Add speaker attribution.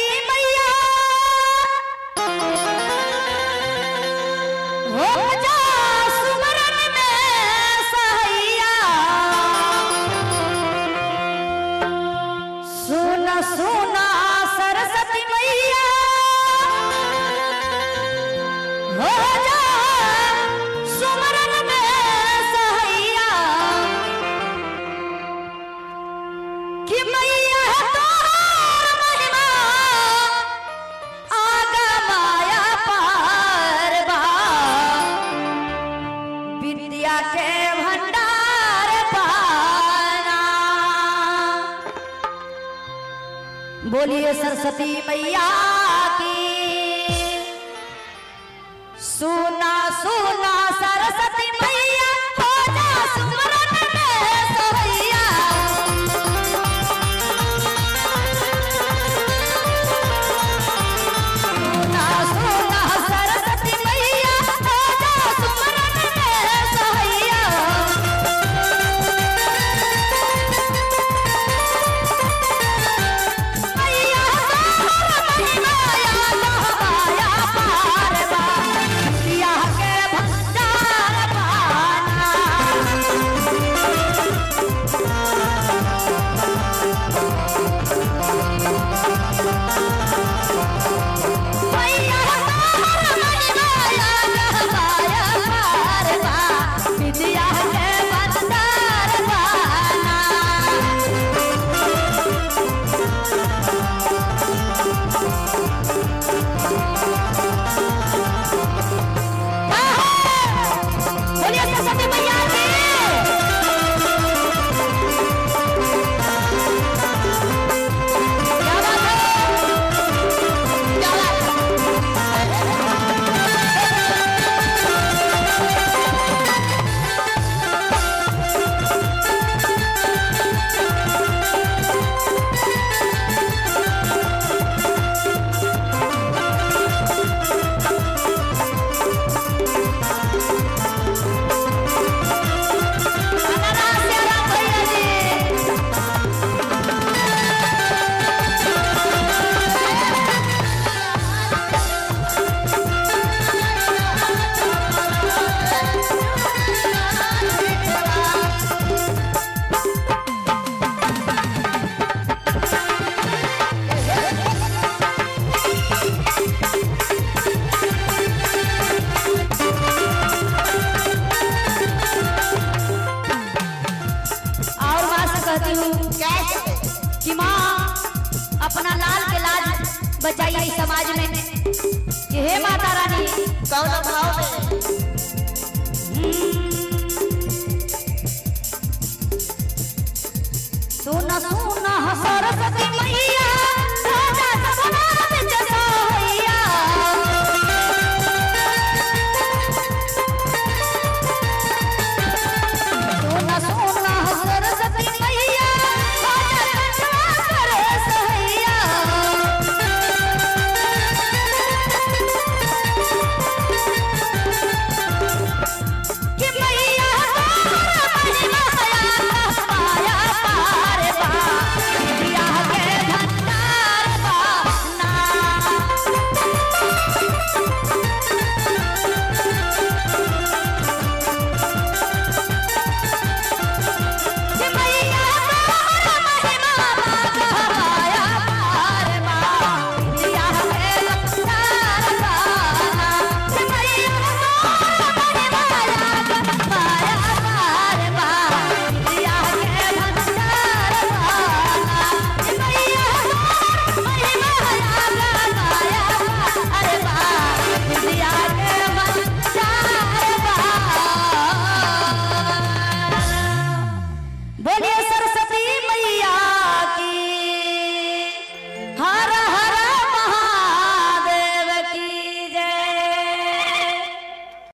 Speaker 1: सरस्वती मैया हो जा सुमरन में सहैया। सुना सुना सरस्वती मैया हो जा सुमरन में सहैया। कि मैया है तोहार महिमा आगा माया पार बा, विद्या के भंडार पाना। बोलिए सरस्वती मैया की। सुना सुना सरस्वती मैया हो जा सुमरन में सहैया। सुना सुना सरस्वती मैया हो जा सुमरन में सहैया। मैया तोहर महिमा माया पार बा, विद्या के भंडार पाना। मैया तोहर महिमा माया पार बा, विद्या के भंडार पाना। बोलिए सरस्वती मैया की। क्या बात है, क्या बात है। अनानास से आराम भैया जी। और माँ से कहती हूँ कि माँ अपना लाल के लाज बचाइए इस समाज में। कि हे माता रानी
Speaker 2: कौन भाव में?
Speaker 1: सुना सुना सरस्वती मैया राजा सपना बिच सोहैया। सुना सुना सरस्वती मैया राजा सपना कर सहैया। कि मैया तोहर महिमा माया पार बा, विद्या के भंडार पाना। कि मैया तोहर महिमा माया पार बा, विद्या के भंडार पाना। कि मैया तोहर महिमा माया पार बा, विद्या के भंडार पाना। कि मैया तोहर महिमा माया पार बा, विद्या के भंडार पाना। बोलिए।